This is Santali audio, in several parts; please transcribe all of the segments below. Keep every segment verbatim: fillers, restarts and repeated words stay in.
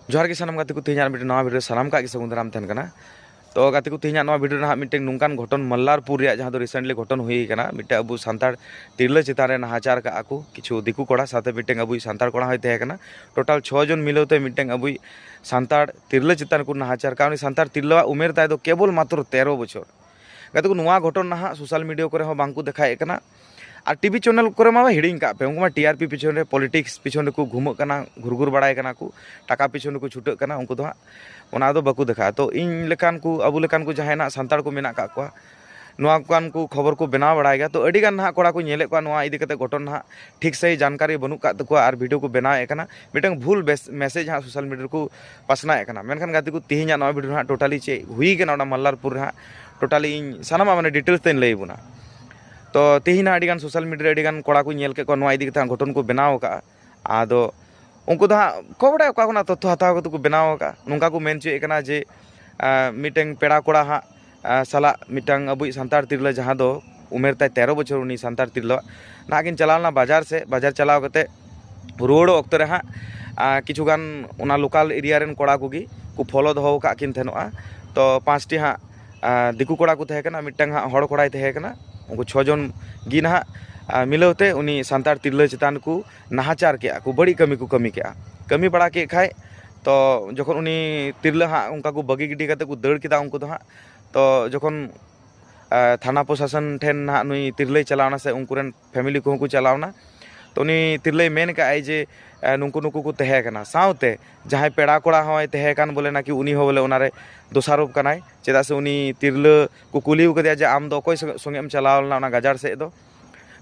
ᱡᱚᱦᱟᱨ ᱜᱮ ᱥᱟᱱᱟᱢ ᱜᱟᱛᱮ ᱠᱚ, ᱛᱮᱦᱮᱧ ᱟᱨ ᱢᱤᱫᱴᱮᱱ ᱱᱟᱣᱟ ᱵᱷᱤᱰᱤᱭᱳ ᱥᱟᱱᱟᱢ ᱠᱚᱣᱟᱜ ᱜᱮ ᱥᱟᱹᱜᱩᱱ ᱫᱟᱨᱟᱢ ᱛᱟᱦᱮᱱ ᱠᱟᱱᱟ᱾ ᱛᱚ ᱜᱟᱛᱮ ᱠᱚ, ᱛᱮᱦᱮᱧᱟᱜ ᱱᱚᱣᱟ ᱵᱷᱤᱰᱤᱭᱳ ᱨᱮ ᱱᱟᱦᱟᱜ ᱢᱤᱫᱴᱮᱱ ᱱᱚᱝᱠᱟᱱ ᱜᱷᱚᱴᱚᱱ ᱢᱟᱞᱞᱟᱨᱯᱩᱨ ᱨᱮᱭᱟᱜ, ᱡᱟᱦᱟᱸ ᱫᱚ recently ᱜᱷᱚᱴᱚᱱ ᱦᱩᱭ ᱠᱟᱱᱟ, ᱢᱤᱫᱴᱮᱱ ᱟᱵᱚ ᱥᱟᱱᱛᱟᱲ ᱛᱤᱨᱞᱟᱹ ᱪᱮᱛᱟᱱ ᱨᱮ ᱱᱟᱦᱟᱪᱟᱨ ᱠᱟᱜᱼᱟ ᱠᱚ ᱠᱤᱪᱷᱩ ᱫᱤᱠᱩ ᱠᱚᱲᱟ ᱥᱟᱶᱛᱮ ᱢᱤᱫᱴᱮᱱ ᱟᱵᱚᱭᱤᱡ ᱥᱟᱱᱛᱟᱲ ᱠᱚᱲᱟ ᱦᱚᱸᱭ ᱛᱟᱦᱮᱸ ᱠᱟᱱᱟ᱾ ᱴᱳᱴᱟᱞ ᱪᱷᱚ ᱡᱚᱱ ᱢᱤᱞᱟᱹᱣ ᱛᱮ ᱢᱤᱫᱴᱮᱱ ᱟᱵᱚᱭᱤᱡ ᱥᱟᱱᱛᱟᱲ ᱛᱤᱨᱞᱟᱹ ᱪᱮᱛᱟᱱ ᱠᱚ ᱱᱟᱦᱟᱪᱟᱨ ᱠᱟᱜᱼᱟ᱾ ᱩᱱᱤ ᱥᱟᱱᱛᱟᱲ ᱛᱤᱨᱞᱟᱹᱣᱟᱜ ᱩᱢᱮᱨ ᱛᱟᱭ ᱫᱚ ᱠᱮᱵᱚᱞ ᱢᱟᱛᱨᱚ ᱛᱮᱨᱚ ᱵᱚᱪᱷᱚᱨ᱾ ᱜᱟᱛᱮ ᱠᱚ, ᱱᱚᱣᱟ ᱜᱷᱚᱴᱚᱱ ᱱᱟᱦᱟᱜ social media ᱠᱚᱨᱮ ᱦᱚᱸ ᱵᱟᱝ ᱠᱚ ᱫᱮᱠᱷᱟᱣᱮᱫ ᱠᱟᱱᱟ, ᱟᱨ TV channel ᱠᱚᱨᱮ ᱢᱟ ᱦᱤᱲᱤᱧ ᱠᱟᱜ ᱯᱮ, ᱩᱱᱠᱩ ᱢᱟ TRP ᱯᱤᱪᱷᱚᱱ ᱨᱮ, politics ᱯᱤᱪᱷᱚᱱ ᱨᱮᱠᱚ ᱜᱷᱩᱢᱟᱹᱜ ᱠᱟᱱᱟ, ᱜᱷᱩᱨᱜᱷᱩᱨ ᱵᱟᱲᱟᱭ ᱠᱟᱱᱟ ᱠᱚ, ᱴᱟᱠᱟ ᱯᱤᱪᱷᱚᱱ ᱨᱮᱠᱚ ᱪᱷᱩᱴᱟᱹᱜ ᱠᱟᱱᱟ, ᱩᱱᱠᱩ ᱫᱚ ᱦᱟᱸᱜ ᱚᱱᱟ ᱫᱚ ᱵᱟᱠᱚ ᱫᱮᱠᱷᱟᱜᱼᱟ᱾ ᱛᱚ ᱤᱧ ᱞᱮᱠᱟᱱ ᱠᱚ, ᱟᱵᱚ ᱞᱮᱠᱟᱱ ᱠᱚ ᱡᱟᱦᱟᱸᱭ ᱱᱟᱦᱟᱜ ᱥᱟᱱᱛᱟᱲ ᱠᱚ ᱢᱮᱱᱟᱜ ᱠᱟᱜ ᱠᱚᱣᱟ, ᱱᱚᱣᱟ ᱠᱟᱱ ᱠᱚ ᱠᱷᱚᱵᱚᱨ ᱠᱚ ᱵᱮᱱᱟᱣ ᱵᱟᱲᱟᱭ ᱜᱮᱭᱟ᱾ ᱛᱚ ᱟᱹᱰᱤ ᱜᱟᱱ ᱱᱟᱦᱟᱜ ᱠᱚᱲᱟ ᱠᱚ ᱧᱮᱞᱮᱫ ᱠᱚᱣᱟ ᱱᱚᱣᱟ ᱤᱫᱤ ᱠᱟᱛᱮ ᱜᱷᱚᱴᱚᱱ ᱱᱟᱦᱟᱜ ᱴᱷᱤᱠ ᱥᱟᱺᱦᱤᱡ ᱡᱟᱱᱠᱟᱨᱤ ᱵᱟᱹᱱᱩᱜ ᱠᱟᱜ ᱛᱟᱠᱚᱣᱟ, ᱟᱨ ᱵᱷᱤᱰᱤᱭᱳ ᱠᱚ ᱵᱮᱱᱟᱣᱮᱫ ᱠᱟᱱᱟ, ᱢᱤᱫᱴᱟᱝ ᱵᱷᱩᱞ ᱵᱮᱥ ᱢᱮᱥᱮᱡᱽ ᱦᱟᱸᱜ social media ᱨᱮᱠᱚ ᱯᱟᱥᱱᱟᱣᱮᱫ ᱠᱟᱱᱟ᱾ ᱢᱮᱱᱠᱷᱟᱱ ᱜᱟᱛᱮ ᱠᱚ, ᱛᱮᱦᱮᱧᱟᱜ ᱱᱚᱣᱟ ᱵᱷᱤᱰᱤᱭᱳ ᱦᱟᱸᱜ ᱴᱳᱴᱟᱞᱤ ᱪᱮᱫ ᱦᱩᱭ ᱠᱟᱱᱟ ᱚᱱᱟ ᱢᱟᱞᱞᱟᱨᱯᱩᱨ ᱨᱮ ᱦᱟᱸᱜ ᱴᱳᱴᱟᱞᱤ ᱤᱧ ᱥᱟᱱᱟᱢᱟᱜ ᱢᱟᱱᱮ details ᱛᱮᱧ ᱞᱟᱹᱭ ᱟᱵᱚᱱᱟ᱾ ᱛᱚ ᱛᱮᱦᱮᱧ ᱦᱟᱸᱜ ᱟᱹᱰᱤ ᱜᱟᱱ social media ᱨᱮ ᱟᱹᱰᱤ ᱜᱟᱱ ᱠᱚᱲᱟ ᱠᱚ ᱧᱮᱞ ᱠᱮᱫ ᱠᱚᱣᱟ, ᱱᱚᱣᱟ ᱤᱫᱤ ᱠᱟᱛᱮ ᱦᱟᱸᱜ ᱜᱷᱚᱴᱚᱱ ᱠᱚ ᱵᱮᱱᱟᱣ ᱟᱠᱟᱫᱼᱟ᱾ ᱟᱫᱚ ᱩᱱᱠᱩ ᱫᱚ ᱦᱟᱸᱜ ᱚᱠᱚᱭ ᱵᱟᱰᱟᱭ ᱚᱠᱟ ᱠᱷᱚᱱᱟᱜ ᱛᱚᱛᱛᱷᱚ ᱦᱟᱛᱟᱣ ᱠᱟᱛᱮ ᱠᱚ ᱵᱮᱱᱟᱣ ᱟᱠᱟᱫᱼᱟ᱾ ᱱᱚᱝᱠᱟ ᱠᱚ ᱢᱮᱱ ᱦᱚᱪᱚᱭᱮᱫ ᱠᱟᱱᱟ ᱡᱮ, ᱟᱸ, ᱢᱤᱫᱴᱮᱱ ᱯᱮᱲᱟ ᱠᱚᱲᱟ ᱦᱟᱸᱜ, ᱟᱸ, ᱥᱟᱞᱟᱜ ᱢᱤᱫᱴᱟᱝ ᱟᱵᱚᱭᱤᱡ ᱥᱟᱱᱛᱟᱲ ᱛᱤᱨᱞᱟᱹ, ᱡᱟᱦᱟᱸ ᱫᱚ ᱩᱢᱮᱨ ᱛᱟᱭ ᱛᱮᱨᱚ ᱵᱚᱪᱷᱚᱨ, ᱩᱱᱤ ᱥᱟᱱᱛᱟᱲ ᱛᱤᱨᱞᱟᱹᱣᱟᱜ ᱱᱟᱦᱟᱜ ᱠᱤᱱ ᱪᱟᱞᱟᱣ ᱞᱮᱱᱟ ᱵᱟᱡᱟᱨ ᱥᱮᱫ᱾ ᱵᱟᱡᱟᱨ ᱪᱟᱞᱟᱣ ᱠᱟᱛᱮ ᱨᱩᱣᱟᱹᱲᱚᱜ ᱚᱠᱛᱚ ᱨᱮ ᱦᱟᱸᱜ, ᱟᱸ, ᱠᱤᱪᱷᱩ ᱜᱟᱱ ᱚᱱᱟ local area ᱨᱮᱱ ᱠᱚᱲᱟ ᱠᱚᱜᱮ ᱠᱚ follow ᱫᱚᱦᱚ ᱟᱠᱟᱫ ᱠᱤᱱ ᱛᱟᱦᱮᱱᱚᱜᱼᱟ᱾ ᱛᱚ ᱯᱟᱸᱪᱴᱤ ᱦᱟᱸᱜ, ᱟᱸ, ᱫᱤᱠᱩ ᱠᱚᱲᱟ ᱠᱚ ᱛᱟᱦᱮᱸ ᱠᱟᱱᱟ, ᱢᱤᱫᱴᱟᱝ ᱦᱟᱸᱜ ᱦᱚᱲ ᱠᱚᱲᱟᱭ ᱛᱟᱦᱮᱸ ᱠᱟᱱᱟ᱾ ᱩᱱᱠᱩ ᱪᱷᱚ ᱡᱚᱱ ᱜᱮ ᱱᱟᱦᱟᱜ, ᱟᱸ, ᱢᱤᱞᱟᱹᱣ ᱛᱮ ᱩᱱᱤ ᱥᱟᱱᱛᱟᱲ ᱛᱤᱨᱞᱟᱹ ᱪᱮᱛᱟᱱ ᱠᱚ ᱱᱟᱦᱟᱪᱟᱨ ᱠᱮᱜᱼᱟ ᱠᱚ, ᱵᱟᱹᱲᱤᱡ ᱠᱟᱹᱢᱤ ᱠᱚ ᱠᱟᱹᱢᱤ ᱠᱮᱜᱼᱟ᱾ ᱠᱟᱹᱢᱤ ᱵᱟᱲᱟ ᱠᱮᱫ ᱠᱷᱟᱡ, ᱛᱚ ᱡᱚᱠᱷᱚᱱ ᱩᱱᱤ ᱛᱤᱨᱞᱟᱹ ᱦᱟᱸᱜ ᱚᱱᱠᱟ ᱠᱚ ᱵᱟᱹᱜᱤ ᱜᱤᱰᱤ ᱠᱟᱛᱮ ᱠᱚ ᱫᱟᱹᱲ ᱠᱮᱫᱟ ᱩᱱᱠᱩ ᱫᱚ ᱦᱟᱸᱜ, ᱛᱚ ᱡᱚᱠᱷᱚᱱ, ᱟᱸ, ᱛᱷᱟᱱᱟ ᱯᱨᱚᱥᱟᱥᱚᱱ ᱴᱷᱮᱱ ᱱᱟᱦᱟᱜ ᱱᱩᱭ ᱛᱤᱨᱞᱟᱹᱭ ᱪᱟᱞᱟᱣᱱᱟ ᱥᱮ ᱩᱱᱠᱩ ᱨᱮᱱ family ᱠᱚᱦᱚᱸ ᱠᱚ ᱪᱟᱞᱟᱣᱱᱟ᱾ ᱛᱚ ᱩᱱᱤ ᱛᱤᱨᱞᱟᱹᱭ ᱢᱮᱱ ᱠᱟᱜᱼᱟᱭ ᱡᱮ, ᱮ, ᱱᱩᱠᱩ ᱱᱩᱠᱩ ᱠᱚ ᱛᱟᱦᱮᱸ ᱠᱟᱱᱟ, ᱥᱟᱶᱛᱮ ᱡᱟᱦᱟᱸᱭ ᱯᱮᱲᱟ ᱠᱚᱲᱟ ᱦᱚᱸᱭ ᱛᱟᱦᱮᱸ ᱠᱟᱱ ᱵᱚᱞᱮ, ᱱᱟᱠᱤ ᱩᱱᱤ ᱦᱚᱸ ᱵᱚᱞᱮ ᱚᱱᱟᱨᱮ ᱫᱳᱥᱟᱨᱳᱯ ᱠᱟᱱᱟᱭ, ᱪᱮᱫᱟᱜ ᱥᱮ ᱩᱱᱤ ᱛᱤᱨᱞᱟᱹ ᱠᱚ ᱠᱩᱞᱤ ᱟᱠᱟᱫᱮᱭᱟ ᱡᱮ, "ᱟᱢ ᱫᱚ ᱚᱠᱚᱭ ᱥᱚᱸᱜᱮ, ᱥᱚᱸᱜᱮ ᱮᱢ ᱪᱟᱞᱟᱣ ᱞᱮᱱᱟ ᱚᱱᱟ ᱜᱟᱡᱟᱲ ᱥᱮᱫ ᱫᱚ?"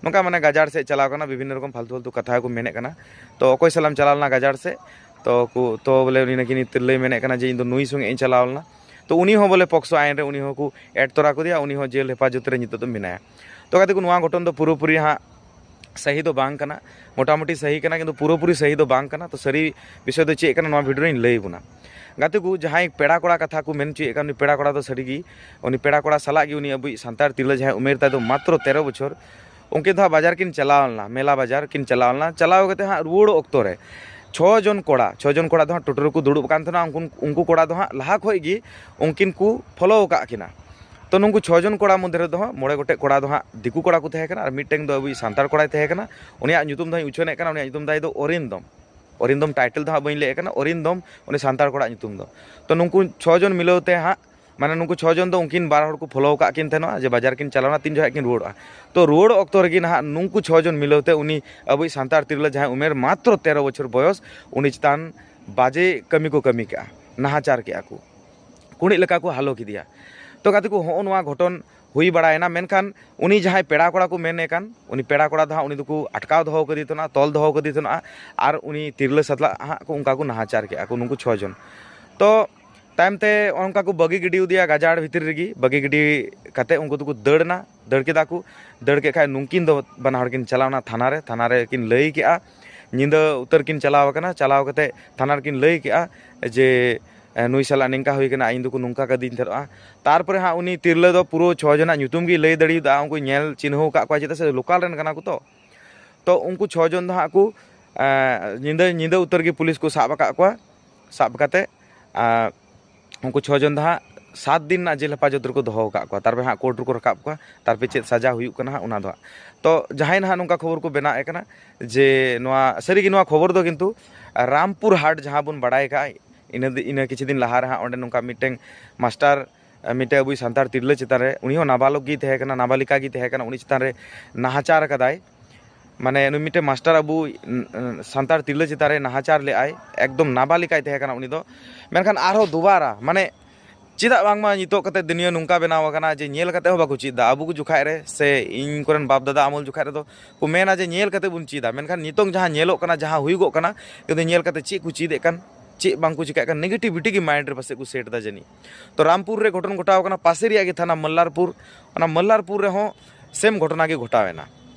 ᱱᱚᱝᱠᱟ ᱢᱟᱱᱮ ᱜᱟᱡᱟᱲ ᱥᱮᱫ ᱪᱟᱞᱟᱣ ᱠᱟᱱᱟ, ᱵᱤᱵᱷᱤᱱᱱᱚ ᱨᱚᱠᱚᱢ ᱯᱷᱟᱞᱛᱩ ᱯᱷᱟᱞᱛᱩ ᱠᱟᱛᱷᱟ ᱠᱚ ᱢᱮᱱᱮᱫ ᱠᱟᱱᱟ᱾ ᱛᱚ ᱚᱠᱚᱭ ᱥᱟᱞᱟᱜ ᱮᱢ ᱪᱟᱞᱟᱣ ᱞᱮᱱᱟ ᱜᱟᱡᱟᱲ ᱥᱮᱫ? ᱛᱚ ᱠᱚ, ᱛᱚ ᱵᱚᱞᱮ ᱩᱱᱤ ᱱᱟᱠᱤ ᱛᱤᱨᱞᱟᱹᱭ ᱢᱮᱱᱮᱫ ᱠᱟᱱᱟ ᱡᱮ, "ᱤᱧ ᱫᱚ ᱱᱩᱭ ᱥᱚᱸᱜᱮ ᱤᱧ ᱪᱟᱞᱟᱣ ᱞᱮᱱᱟ᱾" ᱛᱚ ᱩᱱᱤ ᱦᱚᱸ ᱵᱚᱞᱮ ᱯᱚᱠᱥᱚ ᱟᱭᱤᱱ ᱨᱮ ᱩᱱᱤ ᱦᱚᱸᱠᱚ ᱮᱰ ᱛᱚᱨᱟ ᱠᱮᱫᱮᱭᱟ, ᱩᱱᱤ ᱦᱚᱸ ᱡᱮᱞ ᱦᱮᱯᱟᱡᱚᱛ ᱨᱮ ᱱᱤᱛᱚᱜ ᱫᱚ ᱢᱮᱱᱟᱭᱟ᱾ ᱛᱚ ᱜᱟᱛᱮ ᱠᱚ, ᱱᱚᱣᱟ ᱜᱷᱚᱴᱚᱱ ᱫᱚ ᱯᱩᱨᱟᱹᱯᱩᱨᱤ ᱦᱟᱸᱜ ᱥᱟᱹᱦᱤ ᱫᱚ ᱵᱟᱝ ᱠᱟᱱᱟ, ᱢᱚᱴᱟᱢᱩᱴᱤ ᱥᱟᱹᱦᱤ ᱠᱟᱱᱟ, ᱠᱤᱱᱛᱩ ᱯᱩᱨᱟᱹᱯᱩᱨᱤ ᱥᱟᱹᱦᱤ ᱫᱚ ᱵᱟᱝ ᱠᱟᱱᱟ᱾ ᱛᱚ ᱥᱟᱹᱨᱤ ᱵᱤᱥᱚᱭ ᱫᱚ ᱪᱮᱫ ᱠᱟᱱᱟ, ᱱᱚᱣᱟ ᱵᱷᱤᱰᱤᱭᱳ ᱨᱮᱧ ᱞᱟᱹᱭ ᱟᱵᱚᱱᱟ᱾ ᱜᱟᱛᱮ ᱠᱚ, ᱡᱟᱦᱟᱸᱭ ᱯᱮᱲᱟ ᱠᱚᱲᱟ ᱠᱟᱛᱷᱟ ᱠᱚ ᱢᱮᱱ ᱦᱚᱪᱚᱭᱮᱫ ᱠᱟᱱ, ᱩᱱᱤ ᱯᱮᱲᱟ ᱠᱚᱲᱟ ᱫᱚ ᱥᱟᱹᱨᱤᱜᱮ, ᱩᱱᱤ ᱯᱮᱲᱟ ᱠᱚᱲᱟ ᱥᱟᱞᱟᱜ ᱜᱮ ᱩᱱᱤ ᱟᱵᱚᱭᱤᱡ ᱥᱟᱱᱛᱟᱲ ᱛᱤᱨᱞᱟᱹ, ᱡᱟᱦᱟᱸᱭ ᱩᱢᱮᱨ ᱛᱟᱭ ᱫᱚ ᱢᱟᱛᱨᱚ ᱛᱮᱨᱚ ᱵᱚᱪᱷᱚᱨ, ᱩᱱᱠᱤᱱ ᱫᱚ ᱦᱟᱸᱜ ᱵᱟᱡᱟᱨ ᱠᱤᱱ ᱪᱟᱞᱟᱣ ᱞᱮᱱᱟ, ᱢᱮᱞᱟ ᱵᱟᱡᱟᱨ ᱠᱤᱱ ᱪᱟᱞᱟᱣ ᱞᱮᱱᱟ᱾ ᱪᱟᱞᱟᱣ ᱠᱟᱛᱮ ᱦᱟᱸᱜ ᱨᱩᱣᱟᱹᱲᱚᱜ ᱚᱠᱛᱚ ᱨᱮ ᱪᱷᱚ ᱡᱚᱱ ᱠᱚᱲᱟ, ᱪᱷᱚ ᱡᱚᱱ ᱠᱚᱲᱟ ᱫᱚ ᱦᱟᱸᱜ ᱴᱳᱴᱳ ᱨᱮᱠᱚ ᱫᱩᱲᱩᱵ ᱟᱠᱟᱱ ᱛᱟᱦᱮᱱᱟ᱾ ᱩᱱᱠᱩ, ᱩᱱᱠᱩ ᱠᱚᱲᱟ ᱫᱚ ᱦᱟᱸᱜ ᱞᱟᱦᱟ ᱠᱷᱚᱡ ᱜᱮ ᱩᱱᱠᱤᱱ ᱠᱚ ᱯᱷᱚᱞᱳ ᱟᱠᱟᱫ ᱠᱤᱱᱟ᱾ ᱛᱚ ᱱᱩᱠᱩ ᱪᱷᱚ ᱡᱚᱱ ᱠᱚᱲᱟ ᱢᱚᱫᱽᱫᱷᱮ ᱨᱮᱫᱚ ᱦᱟᱸᱜ ᱢᱚᱬᱮ ᱜᱚᱴᱮᱡ ᱠᱚᱲᱟ ᱫᱚ ᱦᱟᱸᱜ ᱫᱤᱠᱩ ᱠᱚᱲᱟ ᱠᱚ ᱛᱟᱦᱮᱸ ᱠᱟᱱᱟ ᱟᱨ ᱢᱤᱫᱴᱮᱱ ᱫᱚ ᱟᱵᱚᱭᱤᱡ ᱥᱟᱱᱛᱟᱲ ᱠᱚᱲᱟᱭ ᱛᱟᱦᱮᱸ ᱠᱟᱱᱟ᱾ ᱩᱱᱤᱭᱟᱜ ᱧᱩᱛᱩᱢ ᱫᱚ ᱦᱟᱸᱜ ᱤᱧ ᱩᱪᱷᱟᱹᱱᱮᱫ ᱠᱟᱱᱟ, ᱩᱱᱤᱭᱟᱜ ᱧᱩᱛᱩᱢ ᱫᱚ ᱫᱚ ᱚᱨᱤᱱᱫᱚᱢ᱾ ᱚᱨᱤᱱᱫᱚᱢ ᱴᱟᱭᱴᱮᱞ ᱫᱚ ᱦᱟᱸᱜ ᱵᱟᱹᱧ ᱞᱟᱹᱭᱮᱫ ᱠᱟᱱᱟ, ᱚᱨᱤᱱᱫᱚᱢ ᱩᱱᱤ ᱥᱟᱱᱛᱟᱲ ᱠᱚᱲᱟᱣᱟᱜ ᱧᱩᱛᱩᱢ ᱫᱚ᱾ ᱛᱚ ᱱᱩᱠᱩ ᱪᱷᱚ ᱡᱚᱱ ᱢᱤᱞᱟᱹᱣ ᱛᱮ ᱦᱟᱸᱜ, ᱢᱟᱱᱮ ᱱᱩᱠᱩ ᱪᱷᱚ ᱡᱚᱱ ᱫᱚ ᱩᱱᱠᱤᱱ ᱵᱟᱨ ᱦᱚᱲ ᱠᱚ ᱯᱷᱚᱞᱳ ᱟᱠᱟᱫ ᱠᱤᱱ ᱛᱟᱦᱮᱱᱚᱜᱼᱟ ᱡᱮ ᱵᱟᱡᱟᱨ ᱠᱤᱱ ᱪᱟᱞᱟᱣᱱᱟ, ᱛᱤᱱ ᱡᱚᱠᱷᱮᱡ ᱠᱤᱱ ᱨᱩᱣᱟᱹᱲᱚᱜᱼᱟ᱾ ᱛᱚ ᱨᱩᱣᱟᱹᱲ ᱚᱠᱛᱚ ᱨᱮᱜᱮ ᱱᱟᱦᱟᱜ ᱱᱩᱠᱩ ᱪᱷᱚ ᱡᱚᱱ ᱢᱤᱞᱟᱹᱣ ᱛᱮ ᱩᱱᱤ ᱟᱵᱚᱭᱤᱡ ᱥᱟᱱᱛᱟᱲ ᱛᱤᱨᱞᱟᱹ ᱡᱟᱦᱟᱸᱭ ᱩᱢᱮᱨ ᱢᱟᱛᱨᱚ ᱛᱮᱨᱚ ᱵᱚᱪᱷᱚᱨ ᱵᱚᱭᱚᱥ, ᱩᱱᱤ ᱪᱮᱛᱟᱱ ᱵᱟᱡᱮ ᱠᱟᱹᱢᱤ ᱠᱚ ᱠᱟᱹᱢᱤ ᱠᱮᱜᱼᱟ, ᱱᱟᱦᱟᱪᱟᱨ ᱠᱮᱜᱼᱟ ᱠᱚ, ᱠᱩᱲᱤᱫ ᱞᱮᱠᱟ ᱠᱚ ᱦᱟᱞᱚ ᱠᱮᱫᱮᱭᱟ᱾ ᱛᱚ ᱜᱟᱛᱮ ᱠᱚ, ᱦᱚᱸᱜᱼᱚ ᱱᱚᱣᱟ ᱜᱷᱚᱴᱚᱱ ᱦᱩᱭ ᱵᱟᱲᱟᱭᱮᱱᱟ, ᱢᱮᱱᱠᱷᱟᱱ ᱩᱱᱤ ᱡᱟᱦᱟᱸᱭ ᱯᱮᱲᱟ ᱠᱚᱲᱟ ᱠᱚ ᱢᱮᱱᱮ ᱠᱟᱱ, ᱩᱱᱤ ᱯᱮᱲᱟ ᱠᱚᱲᱟ ᱫᱚ ᱦᱟᱸᱜ ᱩᱱᱤ ᱫᱚᱠᱚ ᱟᱴᱠᱟᱣ ᱫᱚᱦᱚ ᱠᱟᱫᱮ ᱛᱟᱦᱮᱱᱟ, ᱛᱚᱞ ᱫᱚᱦᱚ ᱠᱟᱫᱮ ᱛᱟᱦᱮᱱᱟ, ᱟᱨ ᱩᱱᱤ ᱛᱤᱨᱞᱟᱹ ᱥᱟᱛᱞᱟᱜ ᱦᱟᱸᱜ ᱠᱚ ᱚᱱᱠᱟ ᱠᱚ ᱱᱟᱦᱟᱪᱟᱨ ᱠᱮᱜᱼᱟ ᱠᱚ ᱱᱩᱠᱩ ᱪᱷᱚ ᱡᱚᱱ᱾ ᱛᱚ ᱛᱟᱭᱚᱢ ᱛᱮ ᱚᱱᱠᱟ ᱠᱚ ᱵᱟᱹᱜᱤ ᱜᱤᱰᱤ ᱟᱫᱮᱭᱟ ᱜᱟᱡᱟᱲ ᱵᱷᱤᱛᱤᱨ ᱨᱮᱜᱮ᱾ ᱵᱟᱹᱜᱤ ᱜᱤᱰᱤ ᱠᱟᱛᱮ ᱩᱱᱠᱩ ᱫᱚᱠᱚ ᱫᱟᱹᱲ ᱮᱱᱟ, ᱫᱟᱹᱲ ᱠᱮᱫᱟ ᱠᱚ᱾ ᱫᱟᱹᱲ ᱠᱮᱫ ᱠᱷᱟᱡ ᱱᱩᱝᱠᱤᱱ ᱫᱚ ᱵᱟᱱᱟ ᱦᱚᱲ ᱠᱤᱱ ᱪᱟᱞᱟᱣ ᱮᱱᱟ ᱛᱷᱟᱱᱟ ᱨᱮ, ᱛᱷᱟᱱᱟ ᱨᱮ ᱠᱤᱱ ᱞᱟᱹᱭ ᱠᱮᱜᱼᱟ, ᱧᱤᱫᱟᱹ ᱩᱛᱟᱹᱨ ᱠᱤᱱ ᱪᱟᱞᱟᱣ ᱟᱠᱟᱱᱟ᱾ ᱪᱟᱞᱟᱣ ᱠᱟᱛᱮ ᱛᱷᱟᱱᱟ ᱨᱮᱠᱤᱱ ᱞᱟᱹᱭ ᱠᱮᱜᱼᱟ ᱡᱮ, "ᱮ, ᱱᱩᱭ ᱥᱟᱞᱟᱜ ᱱᱤᱝᱠᱟ ᱦᱩᱭ ᱠᱟᱱᱟ, ᱤᱧ ᱫᱚᱠᱚ ᱱᱚᱝᱠᱟ ᱠᱟᱫᱤᱧ ᱛᱟᱦᱮᱸᱫᱼᱟ᱾" ᱛᱟᱨᱯᱚᱨᱮ ᱦᱟᱸᱜ ᱩᱱᱤ ᱛᱤᱨᱞᱟᱹ ᱫᱚ ᱯᱩᱨᱟᱹ ᱪᱷᱚ ᱡᱚᱱᱟᱜ ᱧᱩᱛᱩᱢ ᱜᱮᱭ ᱞᱟᱹᱭ ᱫᱟᱲᱮᱭᱟᱫᱟ, ᱩᱱᱠᱩ ᱧᱮᱞ ᱪᱤᱱᱦᱟᱹᱣ ᱟᱠᱟᱫ ᱠᱚᱣᱟ, ᱪᱮᱫᱟᱜ ᱥᱮ ᱞᱳᱠᱟᱞ ᱨᱮᱱ ᱠᱟᱱᱟ ᱠᱚ ᱛᱚ᱾ ᱛᱚ ᱩᱱᱠᱩ ᱪᱷᱚ ᱡᱚᱱ ᱫᱚ ᱦᱟᱸᱜ ᱠᱚ, ᱮ, ᱧᱤᱫᱟᱹ, ᱧᱤᱫᱟᱹ ᱩᱛᱟᱹᱨ ᱜᱮ ᱯᱩᱞᱤᱥ ᱠᱚ ᱥᱟᱵ ᱟᱠᱟᱫ ᱠᱚᱣᱟ᱾ ᱥᱟᱵ ᱠᱟᱛᱮ, ᱟᱨ ᱩᱱᱠᱩ ᱪᱷᱚ ᱡᱚᱱ ᱫᱚ ᱦᱟᱸᱜ ᱥᱟᱛ ᱫᱤᱱ ᱨᱮᱱᱟᱜ ᱡᱮᱞ ᱦᱮᱯᱟᱡᱚᱛ ᱨᱮᱠᱚ ᱫᱚᱦᱚ ᱟᱠᱟᱫ ᱠᱚᱣᱟ᱾ ᱛᱟᱨᱯᱚᱨᱮ ᱦᱟᱸᱜ ᱠᱳᱨᱴ ᱨᱮᱠᱚ ᱨᱟᱠᱟᱵ ᱠᱚᱣᱟ, ᱛᱟᱨᱯᱚᱨᱮ ᱪᱮᱫ ᱥᱟᱡᱟ ᱦᱩᱭᱩᱜ ᱠᱟᱱᱟ ᱦᱟᱸᱜ ᱚᱱᱟ ᱫᱚ ᱦᱟᱸᱜ᱾ ᱛᱚ ᱡᱟᱦᱟᱸᱭ ᱱᱟᱦᱟᱜ ᱱᱚᱝᱠᱟ ᱠᱷᱚᱵᱚᱨ ᱠᱚ ᱵᱮᱱᱟᱣᱮᱫ ᱠᱟᱱᱟ ᱡᱮ ᱱᱚᱣᱟ ᱥᱟᱹᱨᱤᱜᱮ ᱱᱚᱣᱟ ᱠᱷᱚᱵᱚᱨ ᱫᱚ ᱠᱤᱱᱛᱩ ᱨᱟᱢᱯᱩᱨ ᱦᱟᱴ ᱡᱟᱦᱟᱸ ᱵᱚᱱ ᱵᱟᱲᱟᱭ ᱠᱟᱜᱼᱟ, ᱤᱱᱟᱹ ᱫᱤ-, ᱤᱱᱟᱹ ᱠᱤᱪᱷᱩ ᱫᱤᱱ ᱞᱟᱦᱟ ᱨᱮ ᱦᱟᱸᱜ ᱚᱸᱰᱮ ᱱᱚᱝᱠᱟ ᱢᱤᱫᱴᱮᱱ ᱢᱟᱥᱴᱟᱨ, ᱢᱤᱫᱴᱮᱱ ᱟᱵᱚᱭᱤᱡ ᱥᱟᱱᱛᱟᱲ ᱛᱤᱨᱞᱟᱹ ᱪᱮᱛᱟᱱ ᱨᱮ, ᱩᱱᱤ ᱦᱚᱸ ᱱᱟᱵᱟᱞᱚᱠ ᱜᱮᱭ ᱛᱟᱦᱮᱸ ᱠᱟᱱᱟ, ᱱᱟᱵᱟᱞᱤᱠᱟ ᱜᱮᱭ ᱛᱟᱦᱮᱸ ᱠᱟᱱᱟ, ᱩᱱᱤ ᱪᱮᱛᱟᱱ ᱨᱮ ᱱᱟᱦᱟᱪᱟᱨ ᱠᱟᱫᱟᱭ᱾ ᱢᱟᱱᱮ ᱱᱩᱭ ᱢᱤᱫᱴᱮᱱ ᱢᱟᱥᱴᱟᱨ ᱟᱵᱚ, ᱩᱸ, ᱩᱸ, ᱥᱟᱱᱛᱟᱲ ᱛᱤᱨᱞᱟᱹ ᱪᱮᱛᱟᱱ ᱨᱮ ᱱᱟᱦᱟᱪᱟᱨ ᱞᱮᱫᱟᱭ, ᱮᱠᱫᱚᱢ ᱱᱟᱵᱟᱞᱤᱠᱟᱭ ᱛᱟᱦᱮᱸ ᱠᱟᱱᱟ ᱩᱱᱤ ᱫᱚ᱾ ᱢᱮᱱᱠᱷᱟᱱ ᱟᱨᱦᱚᱸ ᱫᱩᱵᱟᱨᱟ, ᱢᱟᱱᱮ ᱪᱮᱫᱟᱜ ᱵᱟᱝᱢᱟ ᱱᱤᱛᱚᱜ ᱠᱟᱛᱮ ᱫᱩᱱᱤᱭᱟᱹ ᱱᱚᱝᱠᱟ ᱵᱮᱱᱟᱣ ᱟᱠᱟᱱᱟ ᱡᱮ ᱧᱮᱞ ᱠᱟᱛᱮ ᱦᱚᱸ ᱵᱟᱠᱚ ᱪᱮᱫ ᱮᱫᱟ᱾ ᱟᱵᱚ ᱠᱚ ᱡᱚᱠᱷᱟᱡ ᱨᱮ ᱥᱮ ᱤᱧ ᱠᱚᱨᱮᱱ ᱵᱟᱯ ᱫᱟᱫᱟ ᱟᱢᱚᱞ ᱡᱚᱠᱷᱟᱡ ᱨᱮᱫᱚ ᱠᱚ ᱢᱮᱱᱟ ᱡᱮ ᱧᱮᱞ ᱠᱟᱛᱮ ᱵᱚᱱ ᱪᱮᱫᱟ, ᱢᱮᱱᱠᱷᱟᱱ ᱱᱤᱛᱚᱝ ᱡᱟᱦᱟᱸ ᱧᱮᱞᱚᱜ ᱠᱟᱱᱟ, ᱡᱟᱦᱟᱸ ᱦᱩᱭᱩᱜᱚᱜ ᱠᱟᱱᱟ, ᱠᱤᱱᱛᱩ ᱧᱮᱞ ᱠᱟᱛᱮ ᱪᱮᱫ ᱠᱚ ᱪᱮᱫ ᱮᱫ ᱠᱟᱱ, ᱪᱮᱫ ᱵᱟᱝ ᱠᱚ ᱪᱤᱠᱟᱹᱜ ᱠᱟᱱ, negativity ᱜᱮ mind ᱨᱮ ᱯᱟᱥᱮᱡ ᱠᱚ set ᱮᱫᱟ ᱡᱟᱹᱱᱤᱡ᱾ ᱛᱚ ᱨᱟᱢᱯᱩᱨ ᱨᱮ ᱜᱷᱚᱴᱚᱱ ᱜᱷᱚᱴᱟᱣ ᱠᱟᱱᱟ, ᱯᱟᱥᱮ ᱨᱮᱭᱟᱜ ᱜᱮ ᱛᱷᱟᱱᱟ ᱢᱟᱞᱞᱟᱨᱯᱩᱨ, ᱚᱱᱟ ᱢᱟᱞᱞᱟᱨᱯᱩᱨ ᱨᱮᱦᱚᱸ same ᱜᱷᱚᱴᱚᱱᱟ ᱜᱮ ᱜᱷᱚᱴᱟᱣ ᱮᱱᱟ᱾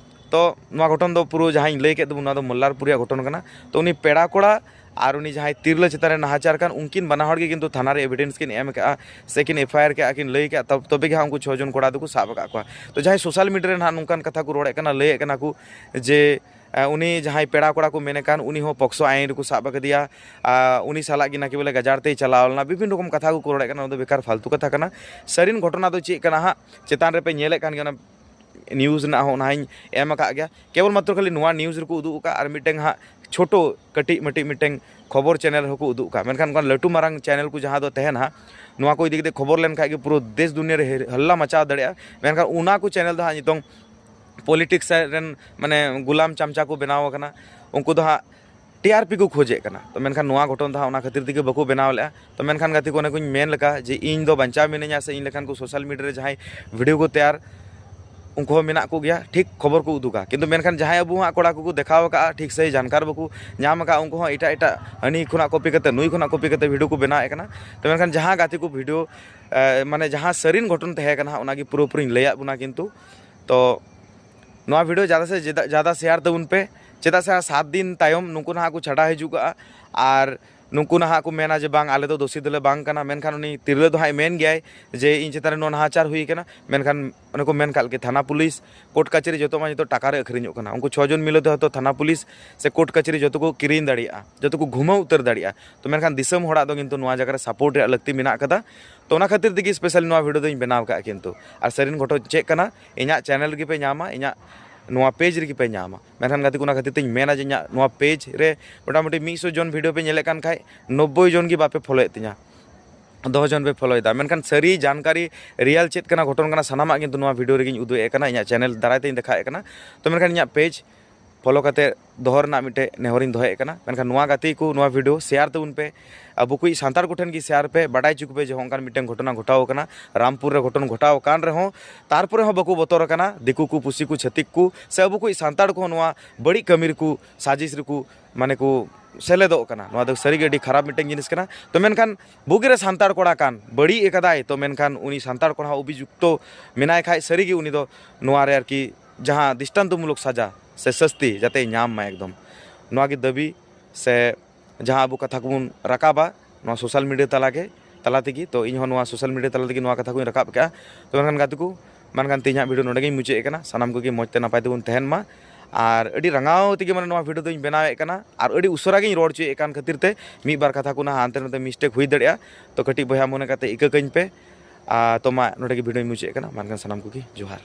ᱛᱚ ᱱᱚᱣᱟ ᱜᱷᱚᱴᱚᱱ ᱫᱚ ᱯᱩᱨᱟᱹ ᱡᱟᱦᱟᱸᱧ ᱞᱟᱹᱭ ᱠᱮᱫ ᱛᱟᱵᱚᱱ, ᱱᱚᱣᱟ ᱫᱚ ᱢᱟᱞᱞᱟᱨᱯᱩᱨ ᱨᱮᱭᱟᱜ ᱜᱷᱚᱴᱚᱱ ᱠᱟᱱᱟ᱾ ᱛᱚ ᱩᱱᱤ ᱯᱮᱲᱟ ᱠᱚᱲᱟ ᱟᱨ ᱩᱱᱤ ᱡᱟᱦᱟᱸᱭ ᱛᱤᱨᱞᱟᱹ ᱪᱮᱛᱟᱱ ᱨᱮ ᱱᱟᱦᱟᱪᱟᱨ ᱠᱟᱱ, ᱩᱱᱠᱤᱱ ᱵᱟᱱᱟ ᱦᱚᱲ ᱜᱮ ᱠᱤᱱᱛᱩ ᱛᱷᱟᱱᱟ ᱨᱮ evidence ᱠᱤᱱ ᱮᱢ ᱟᱠᱟᱫᱼᱟ ᱥᱮ ᱠᱤᱱ FIR ᱠᱮᱫᱼᱟ, ᱠᱤᱱ ᱞᱟᱹᱭ ᱠᱮᱫᱼᱟ, ᱛᱚ-, ᱛᱚᱵᱮ ᱜᱮ ᱦᱟᱸᱜ ᱩᱱᱠᱩ ᱪᱷᱚ ᱡᱚᱱ ᱠᱚᱲᱟ ᱫᱚᱠᱚ ᱥᱟᱵ ᱟᱠᱟᱫ ᱠᱚᱣᱟ᱾ ᱛᱚ ᱡᱟᱦᱟᱸᱭ social media ᱨᱮ ᱱᱟᱦᱟᱜ ᱱᱚᱝᱠᱟᱱ ᱠᱟᱛᱷᱟ ᱠᱚ ᱨᱚᱲᱮᱫ ᱠᱟᱱᱟ, ᱞᱟᱹᱭᱮᱫ ᱠᱟᱱᱟ ᱠᱚ ᱡᱮ ᱩᱱᱤ ᱡᱟᱦᱟᱸᱭ ᱯᱮᱲᱟ ᱠᱚᱲᱟ ᱠᱚ ᱢᱮᱱᱮ ᱠᱟᱱ, ᱩᱱᱤ ᱦᱚᱸ ᱯᱚᱠᱥᱚ ᱟᱭᱤᱱ ᱨᱮᱠᱚ ᱥᱟᱵ ᱟᱠᱟᱫᱮᱭᱟ᱾ ᱟᱨ ᱩᱱᱤ ᱥᱟᱞᱟᱜ ᱜᱮ ᱱᱟᱠᱤ ᱵᱚᱞᱮ ᱜᱟᱡᱟᱲ ᱛᱮᱭ ᱪᱟᱞᱟᱣ ᱞᱮᱱᱟ, ᱵᱤᱵᱷᱤᱱᱱ ᱨᱚᱠᱚᱢ ᱠᱟᱛᱷᱟ ᱠᱚ ᱨᱚᱲᱮᱫ ᱠᱟᱱᱟ᱾ ᱚᱱᱟ ᱫᱚ ᱵᱮᱠᱟᱨ ᱯᱷᱟᱞᱛᱩ ᱠᱟᱛᱷᱟ ᱠᱟᱱᱟ᱾ ᱥᱟᱹᱨᱤᱱ ᱜᱷᱚᱴᱚᱱᱟ ᱫᱚ ᱪᱮᱫ ᱠᱟᱱᱟ ᱦᱟᱸᱜ, ᱪᱮᱛᱟᱱ ᱨᱮᱯᱮ ᱧᱮᱞᱮᱫ ᱠᱟᱱ ᱜᱮᱭᱟ, ᱚᱱᱟ ᱱᱤᱭᱩᱡᱽ ᱨᱮᱱᱟᱜ ᱦᱚᱸ ᱚᱱᱟ ᱦᱚᱸᱧ ᱮᱢ ᱟᱠᱟᱫ ᱜᱮᱭᱟ᱾ ᱠᱮᱵᱚᱞ ᱢᱟᱛᱨᱚ ᱠᱷᱟᱹᱞᱤ ᱱᱚᱣᱟ ᱱᱤᱭᱩᱡᱽ ᱨᱮᱠᱚ ᱩᱫᱩᱜ ᱟᱠᱟᱫ, ᱟᱨ ᱢᱤᱫᱴᱮᱱ ᱦᱟᱸᱜ ᱪᱷᱳᱴᱳ ᱠᱟᱹᱴᱤᱡ ᱢᱟᱹᱴᱤᱡ ᱢᱤᱫᱴᱮᱱ ᱠᱷᱚᱵᱚᱨ ᱪᱮᱱᱮᱞ ᱨᱮᱦᱚᱸ ᱠᱚ ᱩᱫᱩᱜ ᱟᱠᱟᱫ, ᱢᱮᱱᱠᱷᱟᱱ ᱚᱱᱠᱟᱱ ᱞᱟᱹᱴᱩ ᱢᱟᱨᱟᱝ ᱪᱮᱱᱮᱞ ᱠᱚ ᱡᱟᱦᱟᱸ ᱫᱚ ᱛᱟᱦᱮᱱᱟ ᱦᱟᱸᱜ, ᱱᱚᱣᱟ ᱠᱚ ᱤᱫᱤ ᱠᱟᱛᱮ ᱠᱷᱚᱵᱚᱨ ᱞᱮᱱᱠᱷᱟᱡ ᱜᱮ ᱯᱩᱨᱟᱹ ᱫᱮᱥ ᱫᱩᱱᱤᱭᱟᱹ ᱨᱮ ᱦᱮ-, ᱦᱟᱞᱞᱟ ᱢᱟᱪᱟᱣ ᱫᱟᱲᱮᱭᱟᱜᱼᱟ᱾ ᱢᱮᱱᱠᱷᱟᱱ ᱚᱱᱟ ᱠᱚ ᱪᱮᱱᱮᱞ ᱫᱚ ᱦᱟᱸᱜ ᱱᱤᱛᱚᱝ ᱯᱚᱞᱤᱴᱤᱠᱥ ᱥᱟᱭᱤᱰ ᱨᱮᱱ ᱢᱟᱱᱮ ᱜᱩᱞᱟᱢ ᱪᱟᱢᱪᱟ ᱠᱚ ᱵᱮᱱᱟᱣ ᱟᱠᱟᱱᱟ, ᱩᱱᱠᱩ ᱫᱚ ᱦᱟᱸᱜ ᱴᱤ ᱟᱨ ᱯᱤ ᱠᱚ ᱠᱷᱚᱡᱮᱫ ᱠᱟᱱᱟ᱾ ᱛᱚ ᱢᱮᱱᱠᱷᱟᱱ ᱱᱚᱣᱟ ᱜᱷᱚᱴᱚᱱ ᱫᱚ ᱦᱟᱸᱜ ᱚᱱᱟ ᱠᱷᱟᱹᱛᱤᱨ ᱛᱮᱜᱮ ᱵᱟᱠᱚ ᱵᱮᱱᱟᱣ ᱞᱮᱫᱼᱟ᱾ ᱛᱚ ᱢᱮᱱᱠᱷᱟᱱ ᱜᱟᱛᱮ ᱠᱚ, ᱚᱱᱮ ᱠᱚᱧ ᱢᱮᱱ ᱞᱮᱠᱟ ᱡᱮ ᱤᱧ ᱫᱚ ᱵᱟᱧᱪᱟᱣ ᱢᱤᱱᱟᱹᱧᱟ, ᱥᱮ ᱤᱧ ᱞᱮᱠᱟᱱ ᱠᱚ ᱥᱳᱥᱟᱞ ᱢᱤᱰᱤᱭᱟ ᱨᱮ ᱡᱟᱦᱟᱸᱭ ᱵᱷᱤᱰᱤᱭᱳ ᱠᱚ ᱛᱮᱭᱟᱨ, ᱩᱱᱠᱩ ᱦᱚᱸ ᱢᱮᱱᱟᱜ ᱠᱚᱜᱮᱭᱟ, ᱴᱷᱤᱠ ᱠᱷᱚᱵᱚᱨ ᱠᱚ ᱩᱫᱩᱜᱟ᱾ ᱠᱤᱱᱛᱩ ᱢᱮᱱᱠᱷᱟᱱ ᱡᱟᱦᱟᱸᱭ ᱟᱵᱚᱣᱟᱜ ᱠᱚᱲᱟ ᱠᱚᱠᱚ ᱫᱮᱠᱷᱟᱣ ᱟᱠᱟᱫᱼᱟ, ᱴᱷᱤᱠ ᱥᱟᱹᱦᱤ ᱡᱟᱱᱠᱟᱨ ᱵᱟᱠᱚ ᱧᱟᱢ ᱟᱠᱟᱫᱼᱟ, ᱩᱱᱠᱩ ᱦᱚᱸ ᱮᱴᱟᱜ ᱮᱴᱟᱜ ᱦᱟᱹᱱᱤ ᱠᱷᱚᱱᱟᱜ ᱠᱚᱯᱤ ᱠᱟᱛᱮ, ᱱᱩᱭ ᱠᱷᱚᱱᱟᱜ ᱠᱚᱯᱤ ᱠᱟᱛᱮ ᱵᱷᱤᱰᱤᱭᱳ ᱠᱚ ᱵᱮᱱᱟᱣᱮᱫ ᱠᱟᱱᱟ᱾ ᱛᱚ ᱢᱮᱱᱠᱷᱟᱱ ᱡᱟᱦᱟᱸ ᱜᱟᱛᱮ ᱠᱚ ᱵᱷᱤᱰᱤᱭᱳ, ᱮ, ᱢᱟᱱᱮ ᱡᱟᱦᱟᱸ ᱥᱟᱹᱨᱤᱱ ᱜᱷᱚᱴᱚᱱ ᱛᱟᱦᱮᱸ ᱠᱟᱱᱟ, ᱚᱱᱟᱜᱮ ᱯᱩᱨᱟᱹᱯᱩᱨᱤᱧ ᱞᱟᱹᱭᱟᱫ ᱵᱚᱱᱟ᱾ ᱠᱤᱱᱛᱩ ᱛᱚ ᱱᱚᱣᱟ ᱵᱷᱤᱰᱤᱭᱳ ᱡᱟᱫᱟ ᱥᱮ ᱡᱮᱫᱟ-, ᱡᱟᱫᱟ ᱥᱮᱭᱟᱨ ᱛᱟᱵᱚᱱ ᱯᱮ, ᱪᱮᱫᱟᱜ ᱥᱮ ᱥᱟᱛ ᱫᱤᱱ ᱛᱟᱭᱚᱢ ᱱᱩᱠᱩ ᱱᱟᱦᱟᱜ ᱠᱚ ᱪᱷᱟᱰᱟ ᱦᱤᱡᱩᱜᱼᱟ, ᱟᱨ ᱱᱩᱠᱩ ᱱᱟᱦᱟᱜ ᱠᱚ ᱢᱮᱱᱟ ᱡᱮ ᱵᱟᱝ, ᱟᱞᱮ ᱫᱚ ᱫᱳᱥᱤ ᱫᱚᱞᱮ ᱵᱟᱝ ᱠᱟᱱᱟ᱾ ᱢᱮᱱᱠᱷᱟᱱ ᱩᱱᱤ ᱛᱤᱨᱞᱟᱹ ᱫᱚ ᱦᱟᱸᱜ ᱢᱮᱱ ᱜᱮᱭᱟᱭ ᱡᱮ ᱤᱧ ᱪᱮᱛᱟᱱ ᱨᱮ ᱱᱚᱣᱟ ᱱᱟᱦᱟᱪᱟᱨ ᱦᱩᱭ ᱠᱟᱱᱟ, ᱢᱮᱱᱠᱷᱟᱱ ᱚᱱᱮ ᱠᱚ ᱢᱮᱱ ᱠᱟᱜ ᱞᱮᱠᱟ, ᱛᱷᱟᱱᱟ ᱯᱩᱞᱤᱥ, ᱠᱳᱨᱴ ᱠᱟᱪᱷᱟᱨᱤ ᱡᱚᱛᱚ ᱢᱟ ᱡᱚᱛᱚ ᱴᱟᱠᱟ ᱨᱮ ᱟᱹᱠᱷᱨᱤᱧᱚᱜ ᱠᱟᱱᱟ᱾ ᱩᱱᱠᱩ ᱪᱷᱚ ᱡᱚᱱ ᱢᱤᱞᱮ ᱫᱚ ᱦᱚᱭᱛᱳ ᱛᱷᱟᱱᱟ ᱯᱩᱞᱤᱥ ᱥᱮ ᱠᱳᱨᱴ ᱠᱟᱪᱷᱟᱨᱤ ᱡᱚᱛᱚ ᱠᱚ ᱠᱤᱨᱤᱧ ᱫᱟᱲᱮᱭᱟᱜᱼᱟ, ᱡᱚᱛᱚ ᱠᱚ ᱜᱷᱩᱢᱟᱹᱣ ᱩᱛᱟᱹᱨ ᱫᱟᱲᱮᱭᱟᱜᱼᱟ᱾ ᱛᱚ ᱢᱮᱱᱠᱷᱟᱱ ᱫᱤᱥᱚᱢ ᱦᱚᱲᱟᱜ ᱫᱚ ᱠᱤᱱᱛᱩ ᱱᱚᱣᱟ ᱡᱟᱭᱜᱟ ᱨᱮ ᱥᱟᱯᱳᱨᱴ ᱨᱮᱭᱟᱜ ᱞᱟᱹᱠᱛᱤ ᱢᱮᱱᱟᱜ ᱠᱟᱫᱟ᱾ ᱛᱚ ᱚᱱᱟ ᱠᱷᱟᱹᱛᱤᱨ ᱛᱮᱜᱮ ᱥᱯᱮᱥᱟᱞ ᱱᱚᱣᱟ ᱵᱷᱤᱰᱤᱭᱳ ᱫᱚᱧ ᱵᱮᱱᱟᱣ ᱠᱟᱜᱼᱟ᱾ ᱠᱤᱱᱛᱩ ᱟᱨ ᱥᱟᱹᱨᱤᱱ ᱜᱷᱚᱴᱚᱱ ᱪᱮᱫ ᱠᱟᱱᱟ, ᱤᱧᱟᱹᱜ ᱪᱮᱱᱮᱞ ᱨᱮᱜᱮ ᱯᱮ ᱧᱟᱢᱟ, ᱤᱧᱟᱹᱜ ᱱᱚᱣᱟ ᱯᱮᱡᱽ ᱨᱮᱜᱮ ᱯᱮ ᱧᱟᱢᱟ᱾ ᱢᱮᱱᱠᱷᱟᱱ ᱜᱟᱛᱮ ᱠᱚ, ᱚᱱᱟ ᱠᱷᱟᱹᱛᱤᱨ ᱛᱮᱧ ᱢᱮᱱᱟ ᱡᱮ ᱤᱧᱟᱹᱜ ᱱᱚᱣᱟ ᱯᱮᱡᱽ ᱨᱮ ᱢᱚᱴᱟᱢᱩᱴᱤ ᱢᱤᱫ ᱥᱚ ᱡᱚᱱ ᱵᱷᱤᱰᱤᱭᱳ ᱯᱮ ᱧᱮᱞᱮᱫ ᱠᱟᱱ ᱠᱷᱟᱡ, ᱱᱚᱵᱵᱳᱭ ᱡᱚᱱ ᱜᱮ ᱵᱟᱯᱮ ᱯᱷᱚᱞᱳᱭᱮᱫ ᱛᱤᱧᱟ, ᱫᱚᱥ ᱡᱚᱱ ᱯᱮ ᱯᱷᱚᱞᱳᱭᱮᱫᱟ᱾ ᱢᱮᱱᱠᱷᱟᱱ ᱥᱟᱹᱨᱤ ᱡᱟᱱᱠᱟᱨᱤ, ᱨᱤᱭᱮᱞ ᱪᱮᱫ ᱠᱟᱱᱟ ᱜᱷᱚᱴᱚᱱ ᱠᱟᱱᱟ, ᱥᱟᱱᱟᱢᱟᱜ ᱠᱤᱱᱛᱩ ᱱᱚᱣᱟ ᱵᱷᱤᱰᱤᱭᱳ ᱨᱮᱜᱮᱧ ᱩᱫᱩᱜ ᱮᱫ ᱠᱟᱱᱟ, ᱤᱧᱟᱹᱜ ᱪᱮᱱᱮᱞ ᱫᱟᱨᱟᱭ ᱛᱮᱧ ᱫᱮᱠᱷᱟᱣᱮᱫ ᱠᱟᱱᱟ᱾ ᱛᱚ ᱢᱮᱱᱠᱷᱟᱱ ᱤᱧᱟᱹᱜ ᱯᱮᱡᱽ ᱯᱷᱚᱞᱳ ᱠᱟᱛᱮ ᱫᱚᱦᱚ ᱨᱮᱱᱟᱜ ᱢᱤᱫᱴᱮᱡ ᱱᱮᱦᱚᱨᱤᱧ ᱫᱚᱦᱚᱭᱮᱫ ᱠᱟᱱᱟ᱾ ᱢᱮᱱᱠᱷᱟᱱ ᱱᱚᱣᱟ ᱜᱟᱛᱮ ᱠᱚ, ᱱᱚᱣᱟ ᱵᱷᱤᱰᱤᱭᱳ ᱥᱮᱭᱟᱨ ᱛᱟᱵᱚᱱ ᱯᱮ᱾ ᱟᱵᱚ ᱠᱚ ᱥᱟᱱᱛᱟᱲ ᱠᱚᱴᱷᱮᱱ ᱜᱮ ᱥᱮᱭᱟᱨ ᱯᱮ, ᱵᱟᱰᱟᱭ ᱦᱚᱪᱚ ᱠᱚᱯᱮ ᱡᱮ ᱦᱚᱸ ᱚᱱᱠᱟᱱ ᱢᱤᱫᱴᱮᱱ ᱜᱷᱚᱴᱚᱱᱟ ᱜᱷᱚᱴᱟᱣ ᱟᱠᱟᱱᱟ, ᱨᱟᱢᱯᱩᱨ ᱨᱮ ᱜᱷᱚᱴᱚᱱ ᱜᱷᱚᱴᱟᱣ ᱟᱠᱟᱱ ᱨᱮᱦᱚᱸ, ᱛᱟᱨᱯᱚᱨᱮ ᱦᱚᱸ ᱵᱟᱠᱚ ᱵᱚᱛᱚᱨ ᱟᱠᱟᱱᱟ᱾ ᱫᱤᱠᱩ ᱠᱚ, ᱯᱩᱥᱤ ᱠᱚ, ᱪᱷᱟᱹᱛᱤᱠ ᱠᱚ, ᱥᱮ ᱟᱵᱚ ᱠᱚ ᱥᱟᱱᱛᱟᱲ ᱠᱚᱦᱚᱸ ᱱᱚᱣᱟ ᱵᱟᱹᱲᱤᱡ ᱠᱟᱹᱢᱤ ᱨᱮᱠᱚ, ᱥᱟᱡᱤᱥ ᱨᱮᱠᱚ, ᱢᱟᱱᱮ ᱠᱚ ᱥᱮᱞᱮᱫᱚᱜ ᱠᱟᱱᱟ᱾ ᱱᱚᱣᱟ ᱫᱚ ᱥᱟᱹᱨᱤᱜᱮ ᱟᱹᱰᱤ ᱠᱷᱟᱨᱟᱯ ᱢᱤᱫᱴᱮᱱ ᱡᱤᱱᱤᱥ ᱠᱟᱱᱟ᱾ ᱛᱚ ᱢᱮᱱᱠᱷᱟᱱ ᱵᱩᱜᱤ ᱨᱮ ᱥᱟᱱᱛᱟᱲ ᱠᱚᱲᱟ ᱠᱟᱱ, ᱵᱟᱹᱲᱤᱡ ᱟᱠᱟᱫᱟᱭ, ᱛᱚ ᱢᱮᱱᱠᱷᱟᱱ ᱩᱱᱤ ᱥᱟᱱᱛᱟᱲ ᱠᱚᱲᱟ ᱦᱚᱸ ᱚᱵᱷᱤᱡᱩᱠᱛᱚ ᱢᱮᱱᱟᱭ ᱠᱷᱟᱡ, ᱥᱟᱹᱨᱤᱜᱮ ᱩᱱᱤ ᱫᱚ ᱱᱚᱣᱟ ᱨᱮ ᱟᱨᱠᱤ ᱡᱟᱦᱟᱸ ᱫᱨᱤᱥᱴᱟᱱᱛᱚᱢᱩᱞᱚᱠ ᱥᱟᱡᱟ ᱥᱮ ᱥᱟᱹᱥᱛᱤ ᱡᱟᱛᱮᱭ ᱧᱟᱢ ᱢᱟ ᱮᱠᱫᱚᱢ᱾ ᱱᱚᱣᱟ ᱜᱮ ᱫᱟᱹᱵᱤ, ᱥᱮ ᱡᱟᱦᱟᱸ ᱟᱵᱚ ᱠᱟᱛᱷᱟ ᱠᱚᱵᱚᱱ ᱨᱟᱠᱟᱵᱟ ᱱᱚᱣᱟ ᱥᱳᱥᱟᱞ ᱢᱤᱰᱤᱭᱟ ᱛᱟᱞᱟ ᱜᱮ, ᱛᱟᱞᱟ ᱛᱮᱜᱮ᱾ ᱛᱚ ᱤᱧ ᱦᱚᱸ ᱱᱚᱣᱟ ᱥᱳᱥᱟᱞ ᱢᱤᱰᱤᱭᱟ ᱛᱟᱞᱟ ᱛᱮᱜᱮ ᱱᱚᱣᱟ ᱠᱟᱛᱷᱟ ᱠᱚᱧ ᱨᱟᱠᱟᱵ ᱠᱟᱜᱼᱟ᱾ ᱛᱚ ᱢᱮᱱᱠᱷᱟᱱ ᱜᱟᱛᱮ ᱠᱚ, ᱢᱮᱱᱠᱷᱟᱱ ᱛᱮᱦᱮᱧᱟᱜ ᱵᱷᱤᱰᱤᱭᱳ ᱱᱚᱰᱮ ᱜᱤᱧ ᱢᱩᱪᱟᱹᱫ ᱮᱫ ᱠᱟᱱᱟ᱾ ᱥᱟᱱᱟᱢ ᱠᱚᱜᱮ ᱢᱚᱡᱽ ᱛᱮ ᱱᱟᱯᱟᱭ ᱛᱮᱵᱚᱱ ᱛᱟᱦᱮᱱ ᱢᱟ, ᱟᱨ ᱟᱹᱰᱤ ᱨᱟᱸᱜᱟᱣ ᱛᱮᱜᱮ ᱢᱟᱱᱮ ᱱᱚᱣᱟ ᱵᱷᱤᱰᱤᱭᱳ ᱫᱚᱧ ᱵᱮᱱᱟᱣᱮᱫ ᱠᱟᱱᱟ, ᱟᱨ ᱟᱹᱰᱤ ᱩᱥᱟᱹᱨᱟ ᱜᱤᱧ ᱨᱚᱲ ᱦᱚᱪᱚᱭᱮᱫ ᱠᱟᱱ ᱠᱷᱟᱹᱛᱤᱨ ᱛᱮ ᱢᱤᱫ ᱵᱟᱨ ᱠᱟᱛᱷᱟ ᱠᱚ ᱱᱟᱦᱟᱜ ᱦᱟᱱᱛᱮ ᱱᱟᱛᱮ ᱢᱤᱥᱴᱮᱠ ᱦᱩᱭ ᱫᱟᱲᱮᱭᱟᱜᱼᱟ᱾ ᱛᱚ ᱠᱟᱹᱴᱤᱡ ᱵᱚᱭᱦᱟ ᱢᱚᱱᱮ ᱠᱟᱛᱮ ᱤᱠᱟᱹ ᱠᱟᱹᱧ ᱯᱮ᱾ ᱟᱨ ᱛᱚ ᱢᱟ ᱱᱚᱰᱮ ᱜᱮ ᱵᱷᱤᱰᱤᱭᱳᱧ ᱢᱩᱪᱟᱹᱫ ᱠᱟᱱᱟ᱾ ᱢᱟ ᱮᱱᱠᱷᱟᱱ ᱥᱟᱱᱟᱢ ᱠᱚᱜᱮ ᱡᱚᱦᱟᱨ᱾